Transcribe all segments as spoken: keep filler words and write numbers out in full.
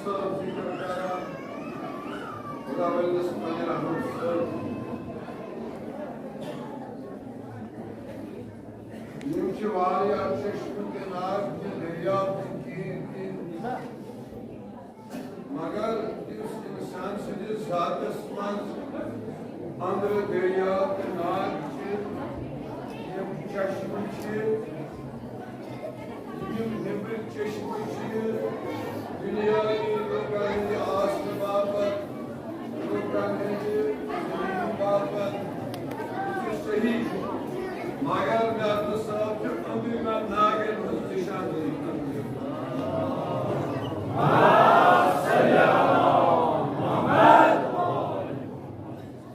صٲب ذِکر کران، خۄداوندس پننہِ رحمتہٕ سۭتۍ۔ یِم چھِ واریاہ چشمہٕ تہِ، ناگ تہِ، دٔریاو تہِ، کِہیٖنۍ تہِ۔ مگر یُس اِنسان سٕنٛدِس ذاتس منٛز أنٛدرٕ دٔریاو تہٕ ناگ چھِ، یِم چشمہٕ چھِ، یِم نیٚبرِم چشمہٕ چھِ، دُنیٲیی لوٗکن ہٕنٛدِ آسنہٕ باپتھ، لوٗکن ہٕنٛدِ زندگی باپتھ، یہِ چھُ صحیح۔ مگر مےٚ دوٚپ، صٲب چھُ أنٛدرِمٮ۪ن ناگن ہٕنٛز نِشاندہی کران۔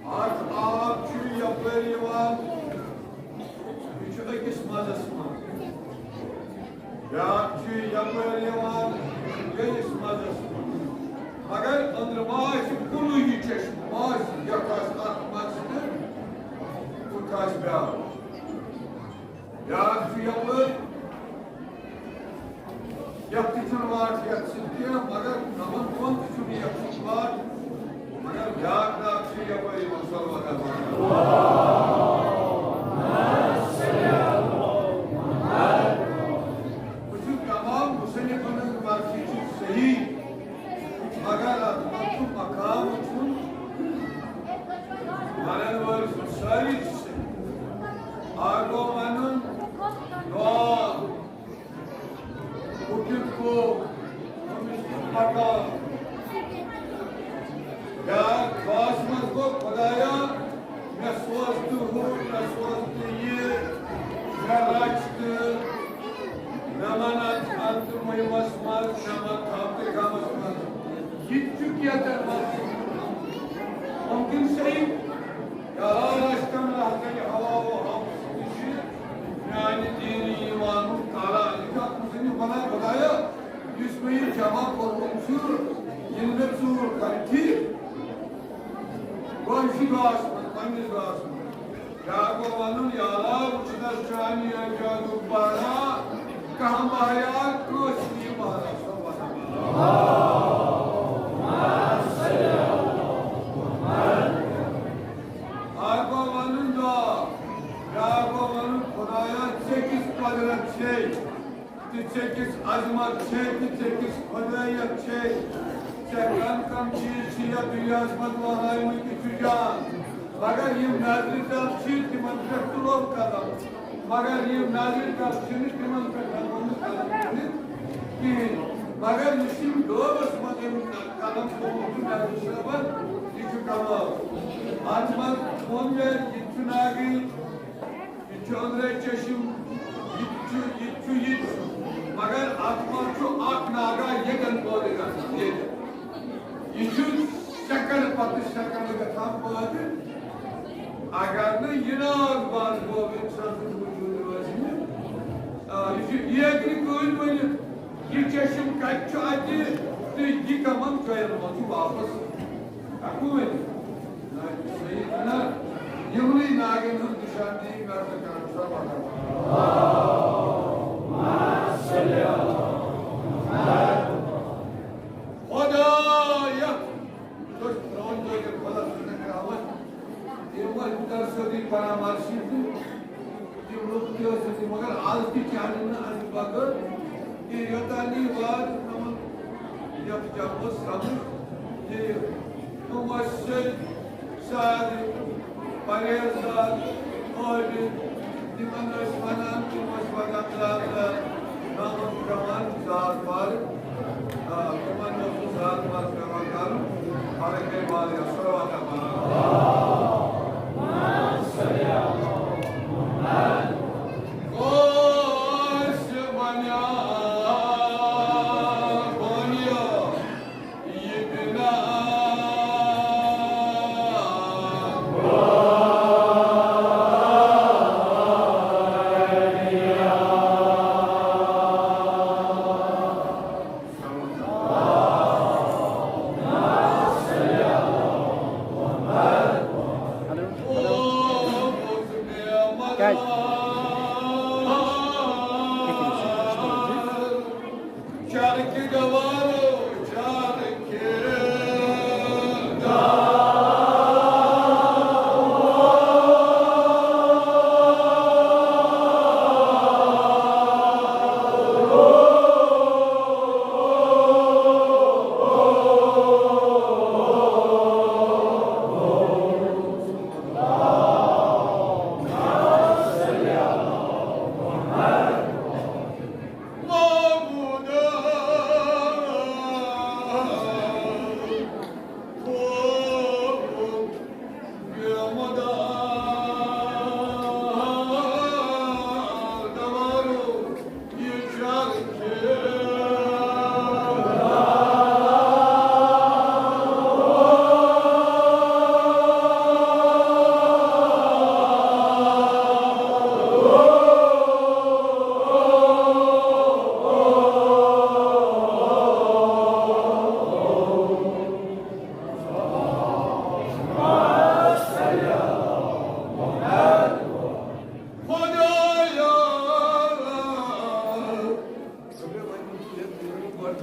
اکھ آب چھُ یپٲرۍ یِوان، یہِ چھُ أکِس منٛزس منٛز۔ بیٛاکھ چھُ یپٲرۍ یِوان، بیٚیِس منٛزس منٛز۔ مگر أنٛدرٕ ما آسہِ کُنُے یہِ چشمہٕ، ما آسہِ یتھ آسہِ اکھ منٛز تہٕ ہُتھ آسہِ بیٛاکھ۔ بیٛاکھ چھُ یپٲرۍ، یتھ تہِ چھُنہٕ واٹھ یتھ سۭتۍ کینٛہہ، مگر یِمن دۄن تہِ چھُنہٕ یتھ سۭتۍ واٹھ، مگر بیٛاکھ بیٛاکھ چھُ یپٲرۍ یِوان صلوات پرنہٕ۔ وٕچھِو، تمام مصنفن ہٕنٛز مرضی چھِ صحیح، مگر اتھ منٛز چھُ مقام وٕچھُن، ونن وٲلۍ چھِ سٲری چھِ صحیح۔ اکھ گوٚو ونُن دعا، بہٕ کیُتھ گوٚو، أمِس کیُتھ مقام۔ بیٛاکھ دُعاہَس منٛز گوٚو، خۄدایا، مےٚ سوز تہٕ ہُہ، مےٚ سوز تہٕ یہِ، مےٚ رَچھ تہٕ مےٚ وَن اَتھ اَتھ مُہِمَس منٛز، مےٚ وَن تھاو تہٕ غمَس منٛز۔ یہِ تہِ چھُ کینٛژَن منٛز مُمکِن صحیح۔ یا راشتن رحمتِ ہوا و حفظ نِشہِ میانہِ دیٖنی ایٖمانُک تالا۔ یہِ چھُ اَتھ مُصنِف وَنان، خۄدایا، یُس مےٚ یہِ جمع کوٚرمُت چھُ، ییٚلہِ مےٚ ژوٗر کَرِ، ٹھیٖک؟ گۄڈٕ چھُ دُعاہَس منٛز، پنٛنِس دُعاہَس منٛز۔ بیٛاکھ گوٚو وَنُن، یا اللہ، وٕچھنَس چھُ اَمہِ ایجادُک بہرا، کانٛہہ مہرا، کٲنٛسہِ یہِ مہرا، سُہ وَنان۔ اکھ گوٚو وَنُن دُعا، بیٛاکھ گوٚو وَنُن، خۄدایا، ژےٚ کِژھ قۄدرت چھے تہٕ ژےٚ کِژھ عظمت چھے تہٕ ژےٚ کِژھ خۄدٲیت چھے۔ ژےٚ کَم کَم چیٖز چھِ یَتھ دُنیاہَس منٛز بَنٲومٕتۍ تہٕ چھُ جان، مگر یِم نظرِ تَل چھِ، تِمَن پٮ۪ٹھ تُلو قلم۔ مگر یِم نظرِ تَل چھِنہٕ تِمَن پٮ۪ٹھ ہٮ۪کو نہٕ قلم تُلِتھ کِہیٖنۍ۔ مگر یُس یِم غٲبَس منٛز أمۍ قلم تھوٚومُت چھُ نظرِ صٲبَن، یہِ چھُ کمال۔ اَتھ منٛز ووٚن مےٚ، یہِ تہِ چھُ ناگٕے، یہِ چھُ أنٛدرَے چشم، یہِ تہِ چھُ، یہِ تہِ چھُ، یہِ تہِ چھُ۔ مگر اَتھ منٛز چھُ اَکھ ناگا ییٚتٮ۪ن پٲدٕ گژھان، ییٚتٮ۪ن۔ یہِ چھُ سیکنڈ پتہٕ سیکنڈ گژھان پٲدٕ۔ اگر نہٕ یہِ ناگ بنٛد گوٚو، اِنسان سُنٛد وجوٗد روزِ نہٕ۔ آ، یہِ چھُ، یہِ ہیٚکہِ نہٕ کٕہٕنۍ ؤنِتھ، یہِ چشم کتہِ چھُ اَتہِ تہٕ یہِ کمن جاین منٛز چھُ واپس ہٮ۪کو ؤنِتھ۔ نہ، صحیح چھُ نہ؟ یِمنٕے ناگن ہُنٛد نِشاندہی مےٚ ہسا کران سۄ مطلب۔ خۄدایا، تُہۍ پرٛون بٲگِر خۄدا سٕنٛدِ کرامت، یِم ٲسۍ درسٲتی پرامرشی تہٕ تِم لُکھ تہِ ٲسۍ أسۍ، مگر از تہِ چانہِ نہٕ اَمہِ بغٲر کینٛہہ۔ یوٚتام نہٕ یہِ وارٕ تِمن یَتھ جمعس سمجھ یہِ۔ تِم ٲسۍ سٲری سارے پرہیزگار، عٲبِد، تِمن ٲسۍ وَنان، تِم ٲسۍ وَنان زیادٕ زیادٕ نامَن پٮ۪وان زیادٕ پَر، آ، تِمن اوس نہٕ زیادٕ پَر پٮ۪وان کَرُن، فرق گٔے واریاہ۔ صلوات پَران۔ اوس بنیاد بنیاد۔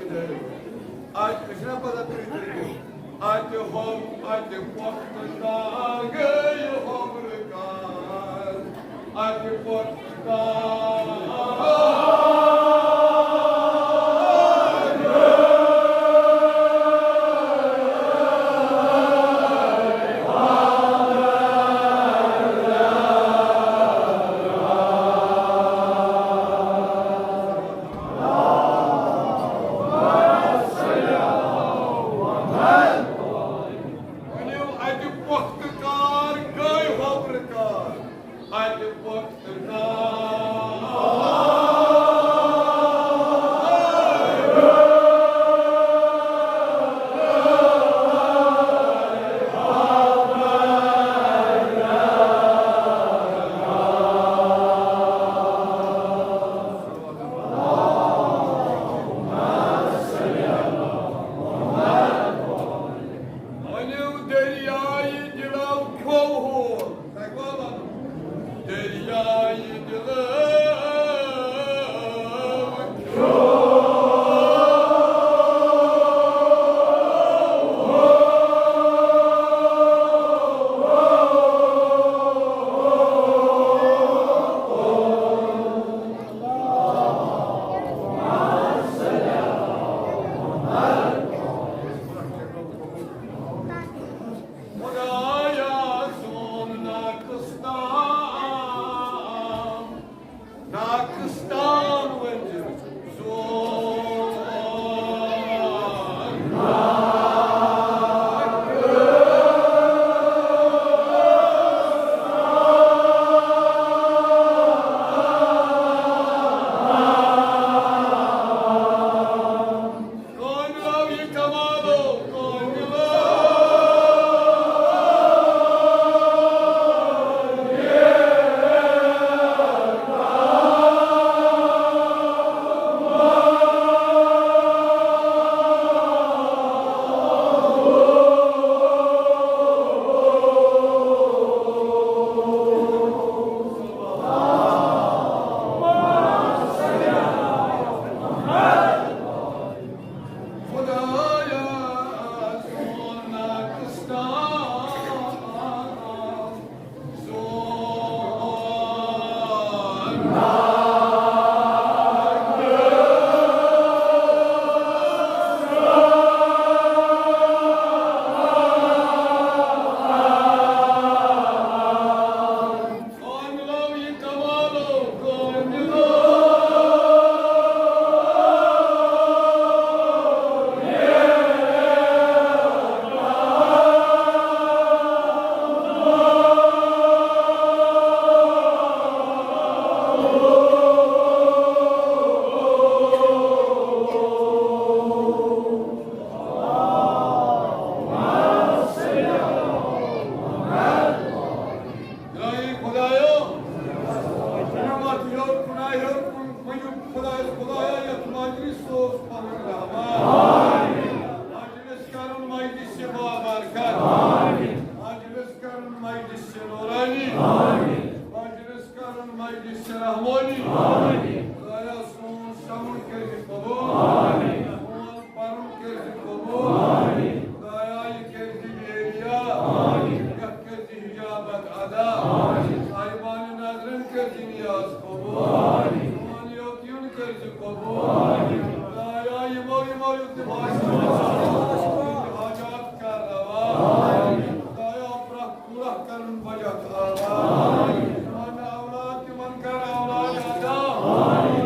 اتہِ، أسۍ چھِنہ پتہ تُہۍ کٔرِو۔ اتہِ ہوٚو، اتہِ پۄختہٕ کار گٔے ہوٚبرٕ کار۔ اتہِ پۄختہٕ کار۔ ؤنِو، اتہِ پۄختہٕ کار گٔے ہوٚبرٕ کار۔ اتہِ پۄختہٕ کار۔ ؤنِو، دٔریایہِ دِلو کھیوٚو ہول۔ تۄہہِ کیٛاہ وَنُن؟ دٔریایہِ دِلو کھیوٚو ہول۔ خدایا سون ناقص تام، ناقص تام ؤنزِ سون۔ کاملو یہ کمالو، کاملو۔ خدایا سون ناقص تام، سون الہی خدایو، رحمت ہیوٚر کُن، ہیوٚر کُن، ؤنِو خدایَس، خدایا، یَتھ مجلس اوس پَنُن رحمان۔ مجلس کرُن مجلس بابرکت۔ مجلس کرُن مجلس نورانی۔ مجلس کرُن مجلس رحمانی۔ خدایا، سون سمُن کٔرِو قبول۔ سون پرُن کٔرزِ قبول۔ خدایا، یہِ کٔرزِ میریا۔ یتھ کٔرزِ حجابت ادا۔ صاحبان نظرن کٔرزِ نیاز قبول۔ سون یوت یُن کٔرزِ قبول۔ خدایا، یِمو یِمو یُتھ حاجات کر روا۔ خدایا، پرٛٮ۪تھ پوٗرٕ کرُن بجٹ آباد۔ تِمن اولاد، تِمن کر اولاد عطا۔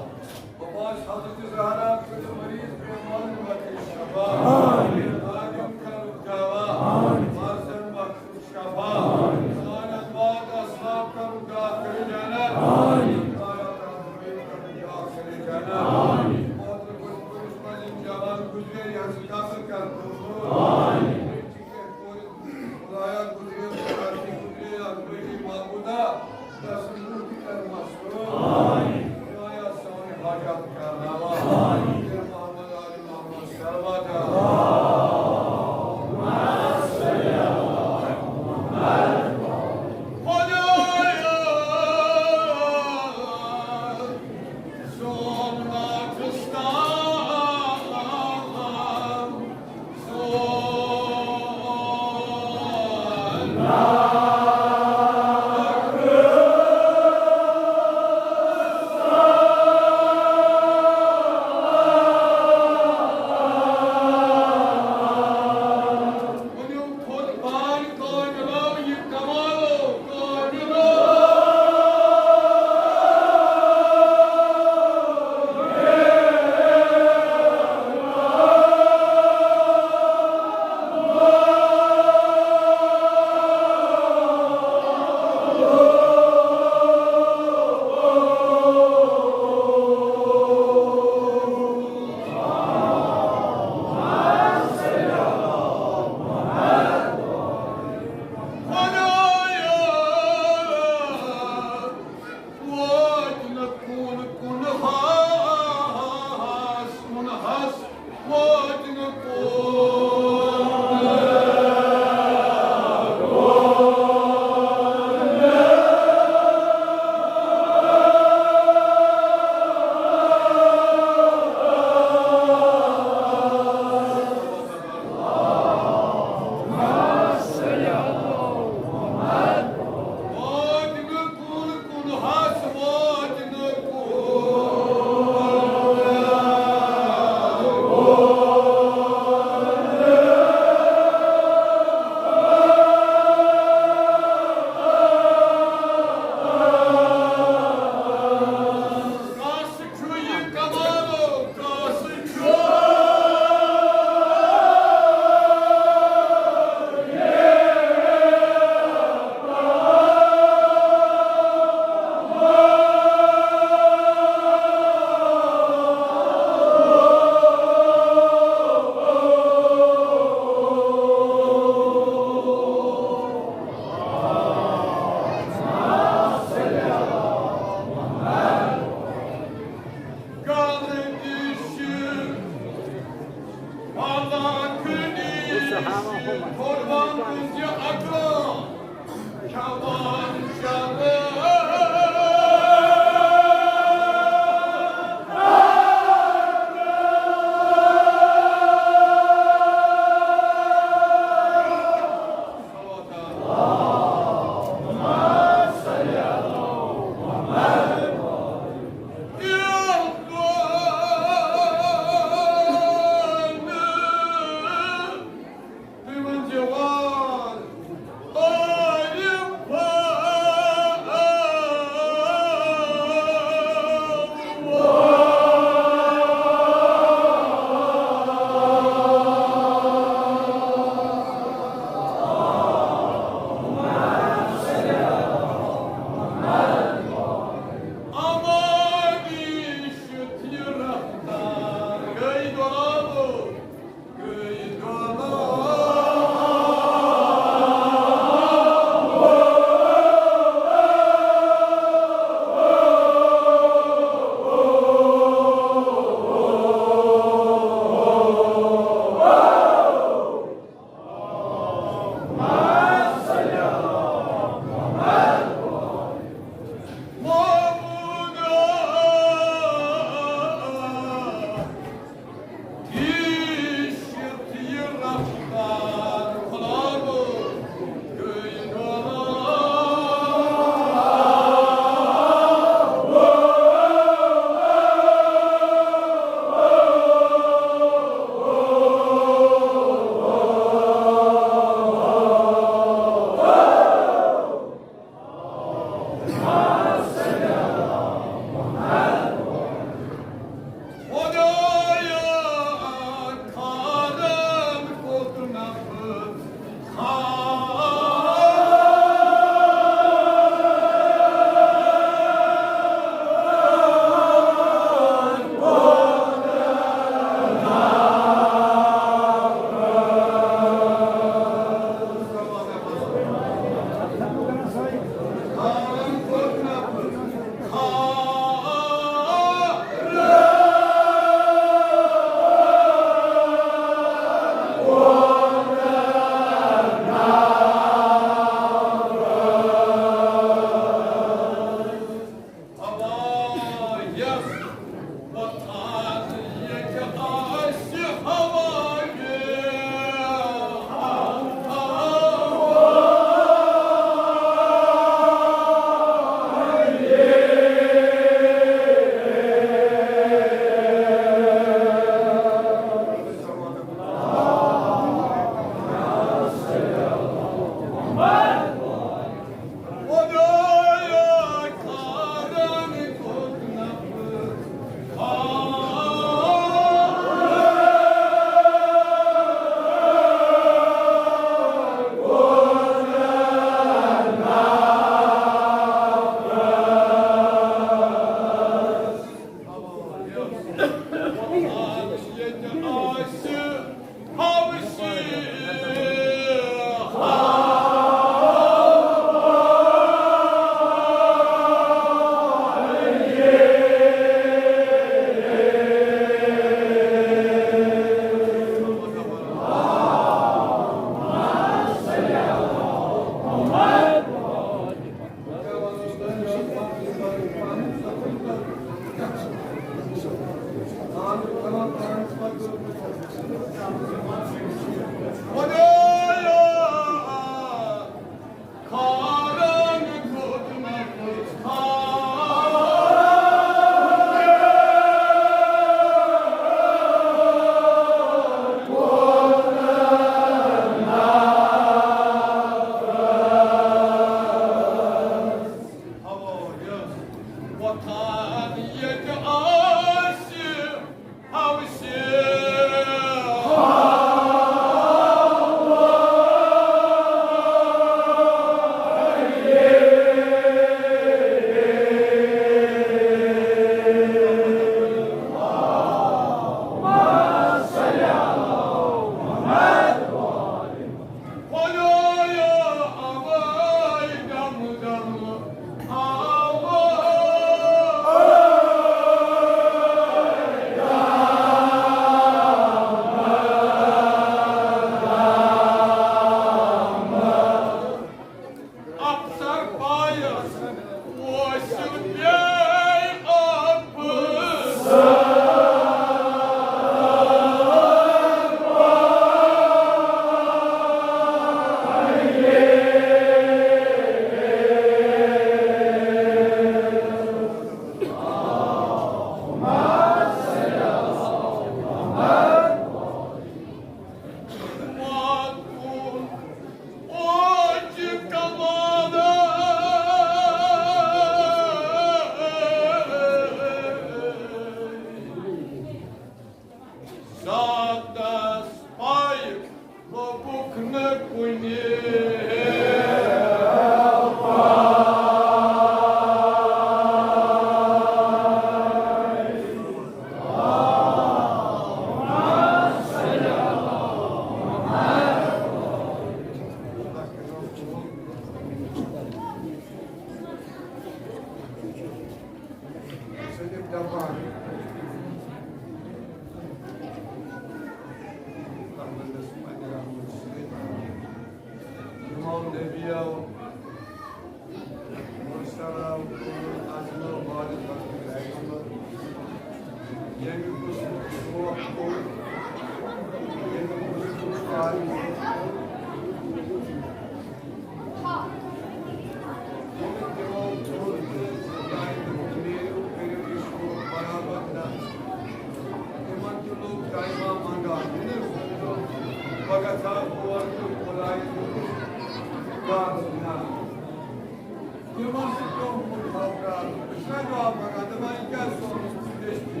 تِمن سۭتۍ اوس مُلحق کران۔ أسۍ چھِنہ جواب منٛگان، دَپان، یہِ کیٛازِ سوٗزُتھ ژٕ دٔستی؟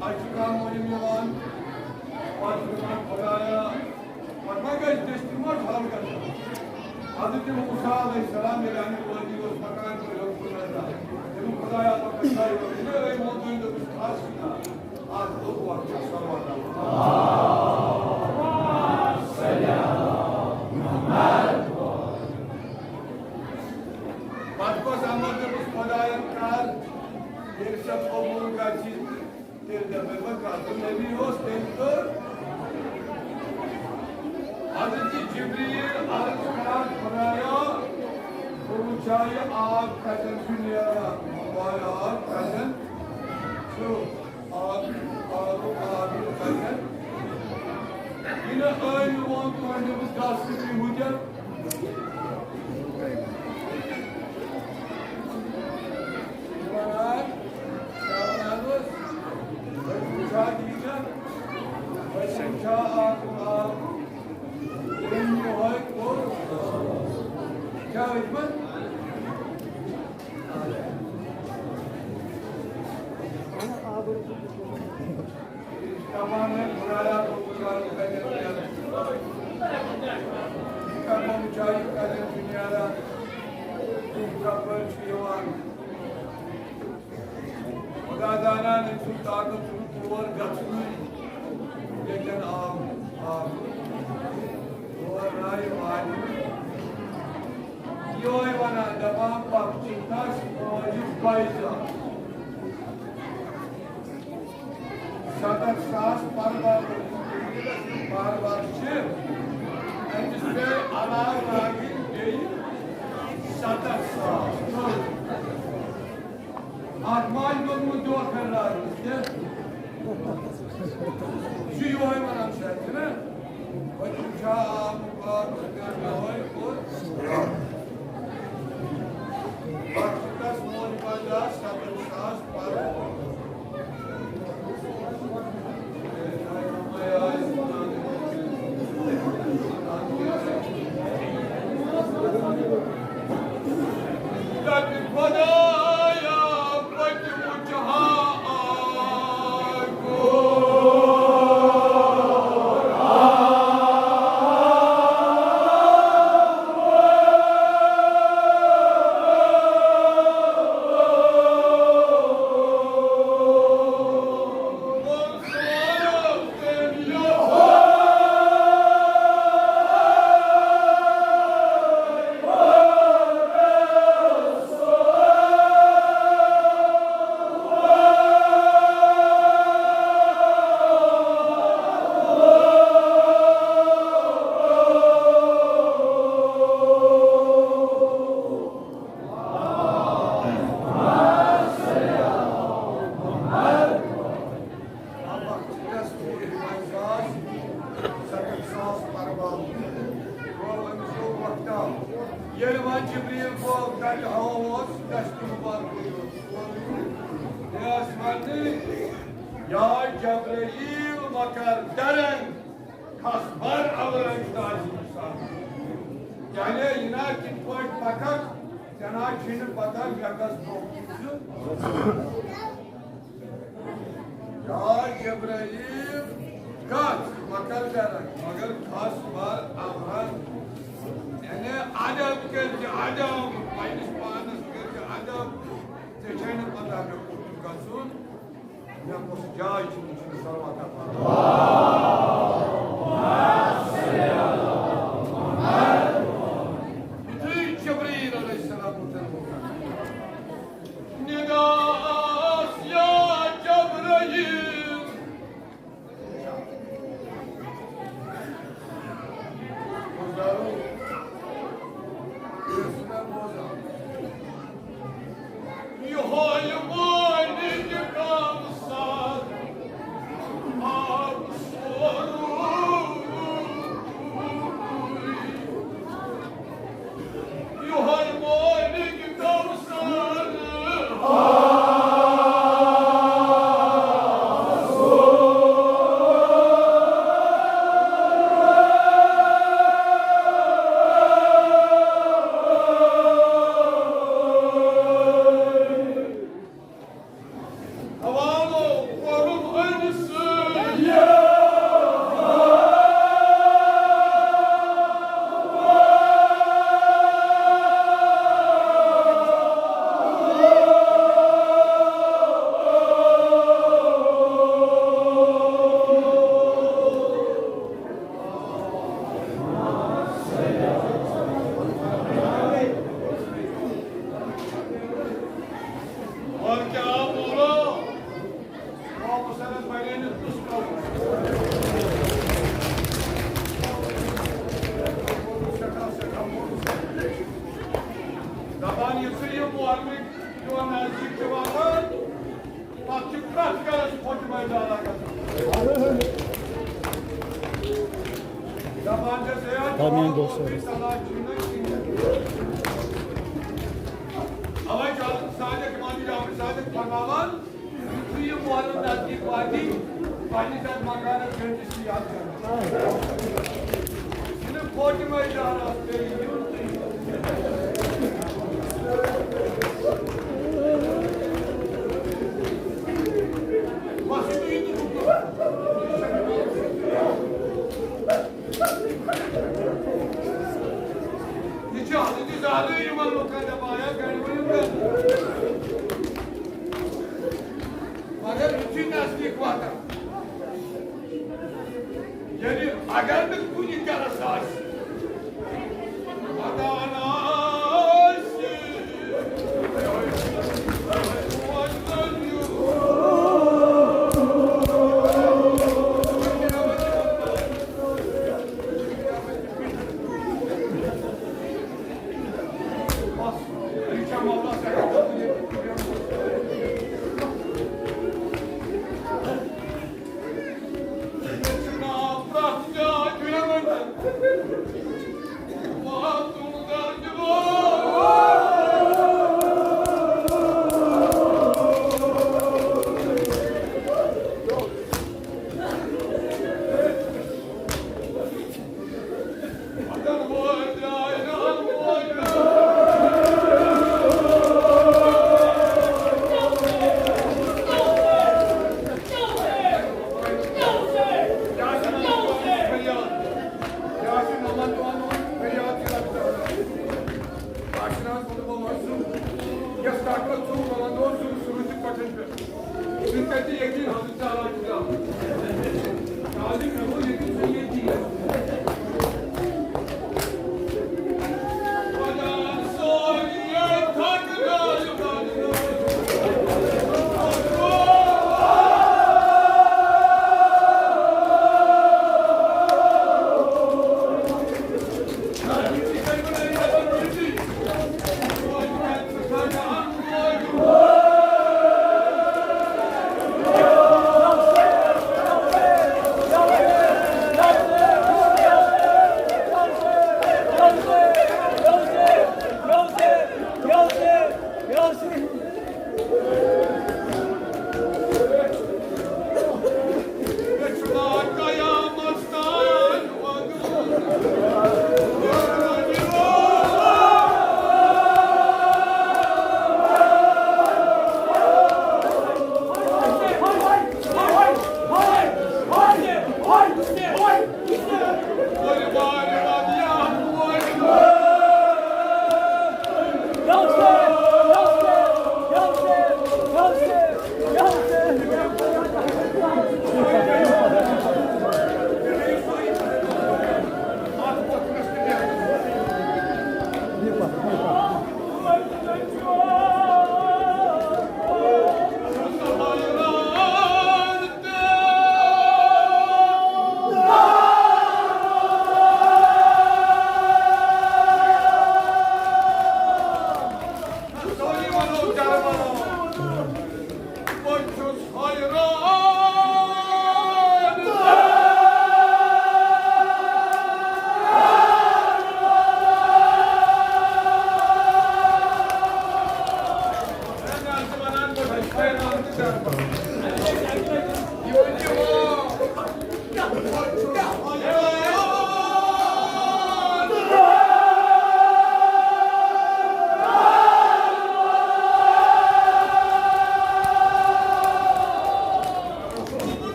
اَتہِ چھُ کانٛہہ مُہِم یِوان، پَتہٕ چھُ دَپان، خۄدایا، پَتہٕ ما گژھِ دٔستی ما چھُ حل گژھان؟ حضرت موسیٰ علیہ السلام ییٚلہِ اَمہِ وٲدی اوس پَکان، تہٕ ہیوٚت کُن نظر۔ تٔمۍ ووٚن، خۄدایا، پَتہٕ کیٛاہ یہِ وٲدی؟ ہے، أمۍ ووٚن، تُہۍ دوٚپُس، کھس نہٕ۔ اَتھ گوٚو وقت صلوات۔ پتہٕ کۄس عمل دوٚپُس خۄداین کر، ییٚلہِ ژےٚ قبوٗل گژھِ، تیٚلہِ دَپے بہٕ کر۔ تہٕ نبی اوس، تٔمۍ کٔر۔ حضرت جبریٖل عرض کران، خۄدایا، بہٕ وٕچھا یہِ آب کتٮ۪ن چھُ نیران، بہٕ وٕچھا آب کتٮ۪ن چھُ۔ آب، آب، آب، کتٮ۪ن؟ یہِ نہ ٲیہِ ووٚن تُہنٛدِ منٛز گژھ تہٕ بیٚیہِ ہُتٮ۪ن۔ وَنان، کیٛاہ وَنان اوس؟ وۄنۍ وٕچھا ٹیٖچر، وۄنۍ وٕچھا آب، آب۔ تٔمۍ یِہوٚے کوٚر، تمام ہے، خدایا، تو خدایا، خدایا۔ کرمم چاہیے، خدایا، دنیا را۔ تم کپر چھ یوان۔ خدا زانان، أمۍ سُنٛد طاقت چھُنہٕ تور گژھنٕے، ییٚتٮ۪ن آو، آو۔ تور نایہِ واتہِ۔ یِہوٚے وَنان، دَپان، پَتہٕ چھُ تَس مٲلِس پَے زِ سَتَتھ ساس پَرٕ بَرُن۔ ییٚلہِ أسۍ یِم پَرٕ بَرٕ چھِ، أمِس پیٚیہِ علاوٕ لاگٕنۍ بیٚیہِ سَتَتھ ساس۔ اَتھ ما آسہِ گوٚمُت دھوکہٕ راجَس تہِ؟ چھُ یِہوٚے وَنان شاید، چھُنہ؟ وۄنۍ چھُ آمُت بار، وۄنۍ کَرِ یِہوٚے کوٚر۔ پَتہٕ چھُ تَس مول پَنجاہ سَتَتھ ساس پَرٕ۔ ییٚلہِ وۄنۍ جبریل گوٚو تَتہِ ہوا اوس، دَستہِ مُبارکٕے یوت۔ مےٚ ٲس وَننٕے، یا جبرائیل، مہ کر درنگ، کھس بر اورنگ تازی سان۔ یعنی، یہِ نا کِتھ پٲٹھۍ پَکَکھ، ژےٚ نا چھُے نہٕ پَتہ مےٚ کَس برونٛہہ کُن چھُ۔ یا جبرائیل، گژھ، مہ کر درنگ، مگر کھس بر اورنگ۔ یعنی، ادب کٔرۍ زِ ادب، پننِس پانَس کٔرۍ زِ ادب۔ ژےٚ چھے نہٕ پَتہ مےٚ کوٚت چھُ گژھُن۔ مےٚ کۄس جاے چھِ وٕچھِنۍ، صلوات پَرُن۔ یُتھُے جبرائیل علیہ السلام اوس، ندا آس یا جبرائیل۔ یِہوٚے مٲلِک کوثر آب سورُے۔ یِہوٚے مٲلِک کوثر آب سورُے۔ حوالو کوٚرُن أمِس سۭتۍ۔ اور کیا بولو؟ دپان یُتھُے یہِ محرمٕکۍ دۄہ نزدیٖک چھِ واتان، پتہٕ چھِ پرٛٮ۪تھ گرس فوٹہِ مٲدان لگان۔ دپان چھِ، "ہے میٛانہِ دوستو۔" اوے چھُ صادق، امام جعفر صادق فرماوان، یُتھُے یہِ محرم نزدیٖک واتہِ، پننِس یتھ مکانس گٔنٛڈِس چھِ یاد کران۔ یہِ نہٕ فوٹہِ مٲدان آسہِ، بیٚیہِ یُن تہٕ یُن۔ حضرت زیادٕ یِمن لُکن دپان، یا گرِ ؤنِو مےٚ۔ مگر یہِ چھُ نزدیٖک واتان۔ ییٚلہِ اگر نہٕ کُنہِ گرس آسہِ، پتہ آسہِ۔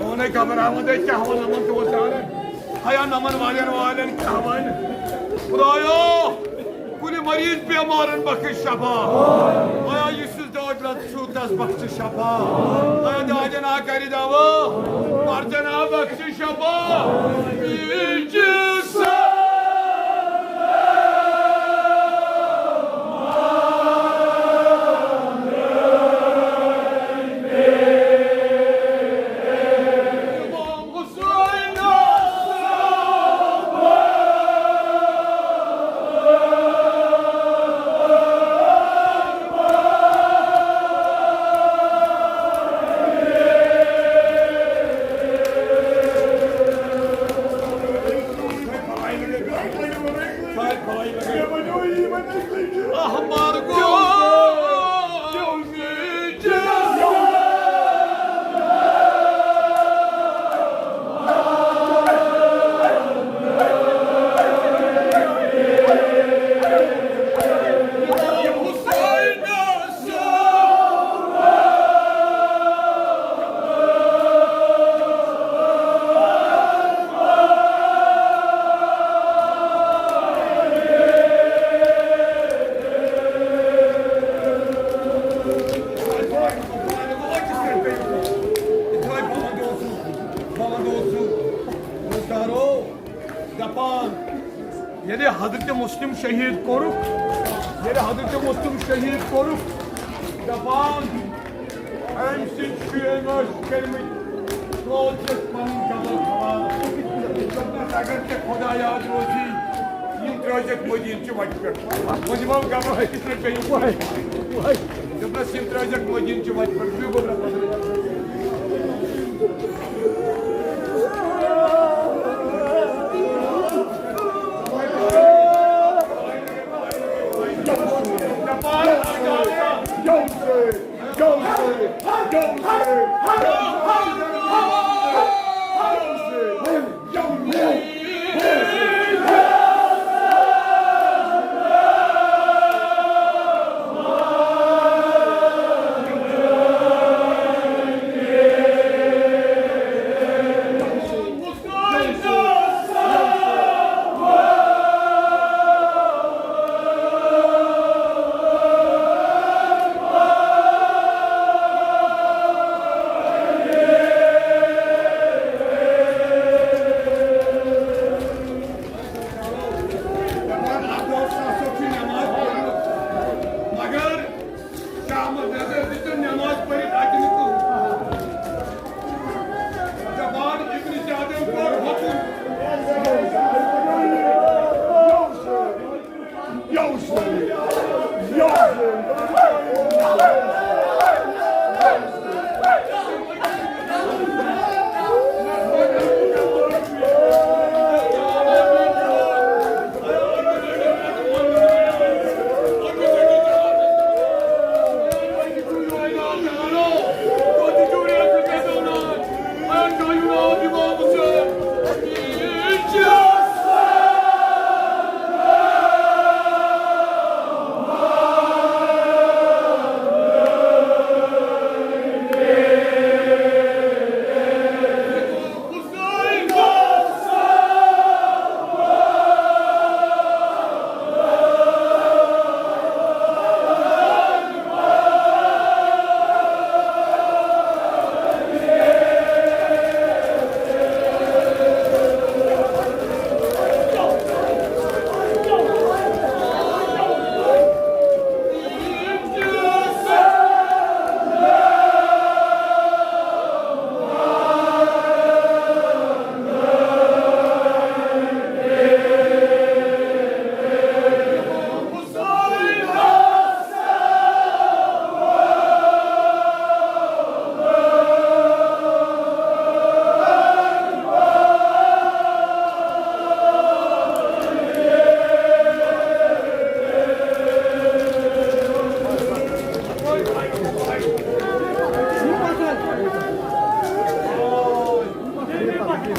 اونے خبر آمد ہے کیا ہوا نمن تو سارے۔ ہیا نمن والین والین کیا ہوا؟ خدایا، کُنہِ مریض بیمارن بخش شفا۔ ہیا یُس یُس دود لد چھُ تس بخش شفا۔ ہیا دادن آ کرِ دوا، مردن آ بخش شفا۔ بیجس ییٚلہِ حضرت مسلم شہید کوٚرُکھ، ییٚلہِ حضرت مسلم شہید کوٚرُکھ، دپان، أمۍ سٕنٛدۍ شُرٮ۪ن ٲسۍ کٔرمٕتۍ قٲدیَس پنٕنۍ جماعت حوالہٕ۔ دوٚپنَس، اگر ژےٚ خۄدا یاد روزی، یِم ترٛٲوزٮ۪کھ مدیٖنہٕ چہِ وَتہِ پٮ۪ٹھ۔ وۄنۍ دِمو گملہٕ أکِس لَٹہِ بیٚیہِ۔ دوٚپنَس، یِم ترٛٲوزٮ۪کھ مدیٖنہٕ چہِ وَتہِ پٮ۪ٹھ۔ بیٚیہِ گوٚبرا پَتہٕ۔ دپان، عبدالصمد صٲب چھُ نٮ۪ماز پٔرمٕژ، مگر شاہ محمد رضا دِژٕن نٮ۪ماز پٔرِتھ اَتہِ نہٕ کٕہٕنۍ۔ دپان، ابن زیادن کوٚر حکم۔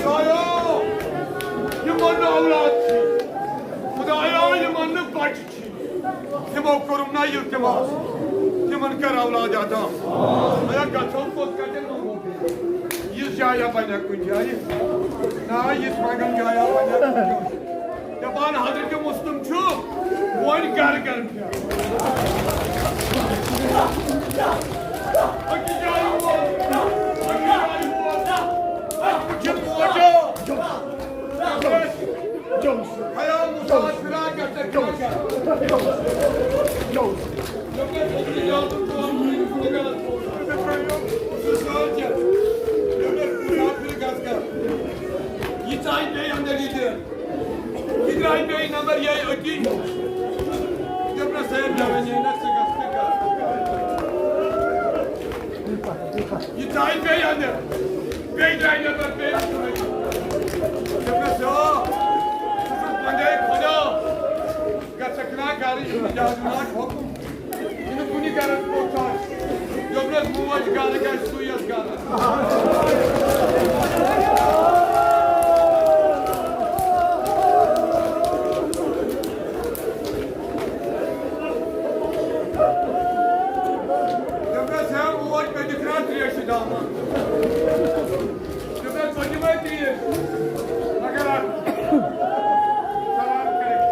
خدایا، یِمن نہٕ اولاد چھِ، خدایا، یِمن نہٕ بچہِ چھِ، تِمو کوٚرُم نا التماس، تِمن کر اولاد عطا۔ مگر گژھو کوٚت، کتٮ۪ن منٛگو؟ یِژھ جایا بنیا کُنہِ جایہِ؟ نا، یِژھ منٛگن جایا بنیا کُنہِ جایہِ؟ دپان حضرت مسلم چھُ وۄنۍ گرٕ گرٕ پھیران۔ أکِس جایہِ ووت، أکِس جایہِ ووت۔ اَتھ وٕچھِتھ موجو۔ حیا مسافرا گژھِ کیٛاہ گژھِ؟ یہِ ژایہِ بیٚیہِ اندر یہِ تہِ۔ یہِ درٛاے بیٚیہِ نمبر یہِ أتی۔ دوٚپنَس، ہے، مےٚ وَنے نہ، ژٕ گژھ تہِ گژھ۔ یہِ ژایہِ بیٚیہِ اندر۔ بیٚیہِ درٛاے نمبر بیٚیہِ۔ دوٚپنَس، آ، ژٕ چھُکھ بندے خدا۔ گژھکھ نا گرٕ، یہِ چھُ جادوٗ ناٹ حُکُم۔ یہِ نہٕ کُنہِ گرس پوٚژھ آسہِ۔ یوٚتنس موج گرٕ گژھِ، سُے یَس گرٕ۔ دوٚپنَس، ہے موج، مےٚ دِکھ نا ترٛیشہِ دامن۔ دوٚپنَس، بہٕ دِمَے ترٛیش، مگر اَکھ سلام کٔرِتھ۔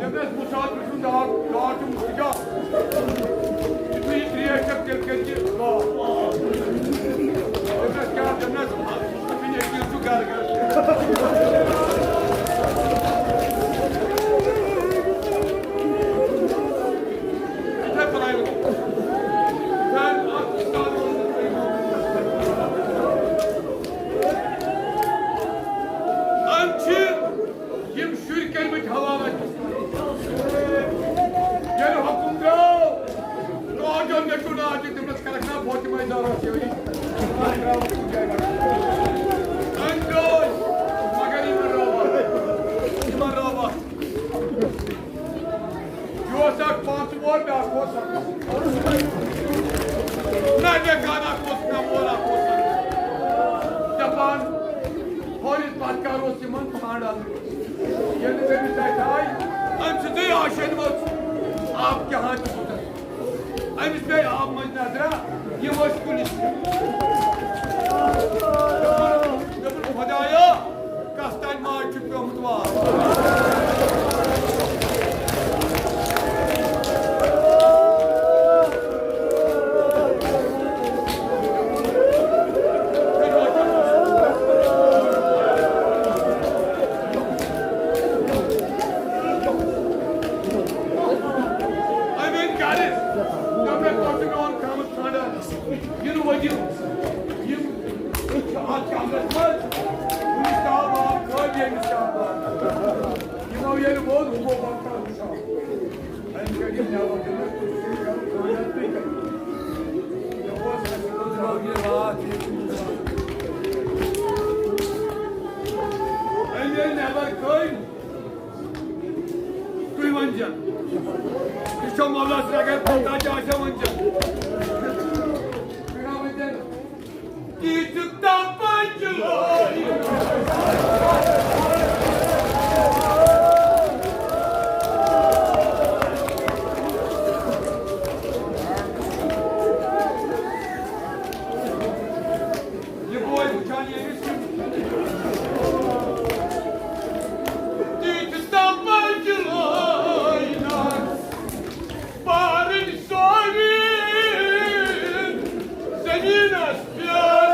دوٚپنَس، مسافر سُنٛد دعا، دعا چھُ مُستجاب۔ یُتھُے یہِ ترٛیش چٮ۪کھ، تیٚلہِ کٔرۍ زِ دعا۔ دوٚپنَس، کیٛاہ نظرا، یِم ٲسۍ کُلِس۔ دوٚپُن، دوٚپُن، خۄدایا، کَس تانۍ ماز چھُ پیومُت وار؟ I mean, God is. یِنہٕ وٲتِو۔ یِم، أسۍ چھِ اَتھ کمرَس منٛز۔ ہُمِس تاو آو، کٲلۍ ییٚمِس تاو آو۔ یِمو ییٚلہِ ووٚن، ہُہ گوٚو وۄنۍ کَر وٕچھو۔ أمۍ کٔرۍ یِم نٮ۪بر کٔرِتھ، تُہۍ کٔرِو خانٛدر، تُہۍ کٔرِو۔ مےٚ اوس اَسہِ أنٛدرٕ یہِ راتھ یہِ۔ أمۍ ییٚلہِ نٮ۪بر کٔرۍ، تُہۍ ؤنۍ زٮ۪ن۔ یہِ چھو مولس رگے پتہ کیٛاہ چھےٚ ؤنۍ زٮ۪ن۔ تُہۍ ما ؤنۍ زٮ۪ن۔ تیٖژ تپٲرۍ لٲگۍ۔ یہِ بوے وٕچھان ییٚمِس تیٖتِس تام پَزِ لٲنَس بارٕنۍ سٲری زٔمیٖنَس پٮ۪ٹھ۔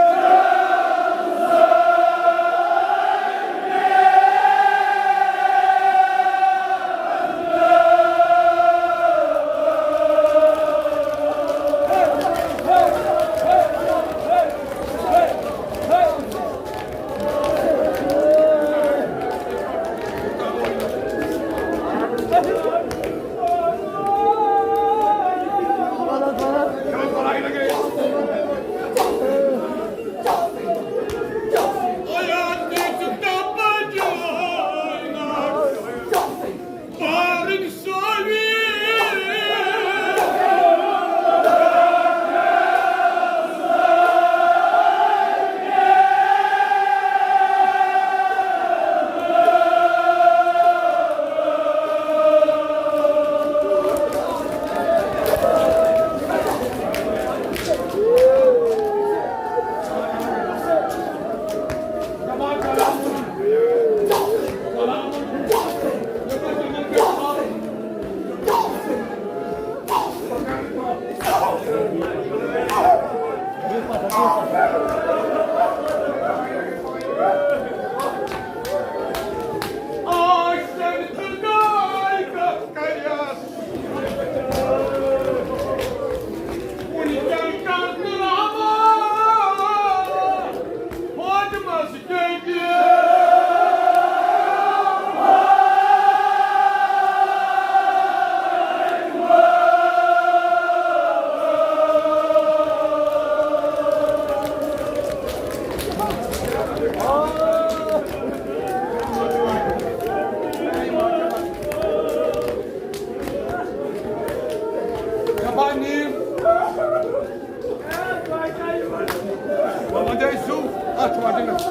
وۄنۍ وَنہٕ أسۍ زُو اَتھ وَٹنَس۔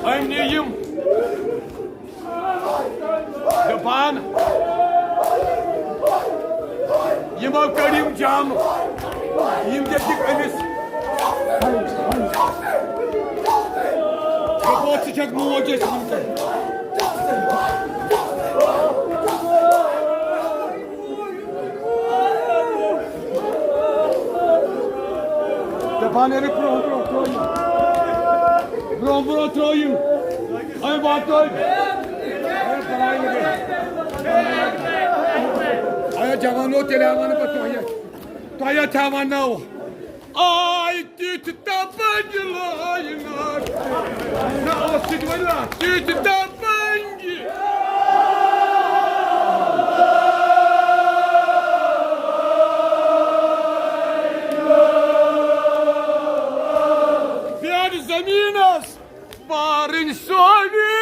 أمۍ نی یِم دَپان، یِمو کٔڑۍ یِم جام، یِم دِتِکھ أمِس۔ دوٚپُکھ، ژٕ چھَکھ موج اَسہِ وٕنکٮ۪ن۔ دَپان، ییٚلہِ برونٛہہ برونٛہہ ترٛٲیِو، برونٛہہ برونٛہہ ترٛٲیِو، أمۍ واتنٲے۔ اَیا جوانو، تیٚلہِ ہا وَنہٕ بہٕ تۄہہِ، تۄہہِ ہا تھاوان ناو۔ آے تِتھ تپنگ لٲینَس۔ نہ اوس سُہ تہِ وَنان، تِتھ تپنگ۔ پٮ۪ٹھ زٔمیٖنَس بارٕنۍ سٲری۔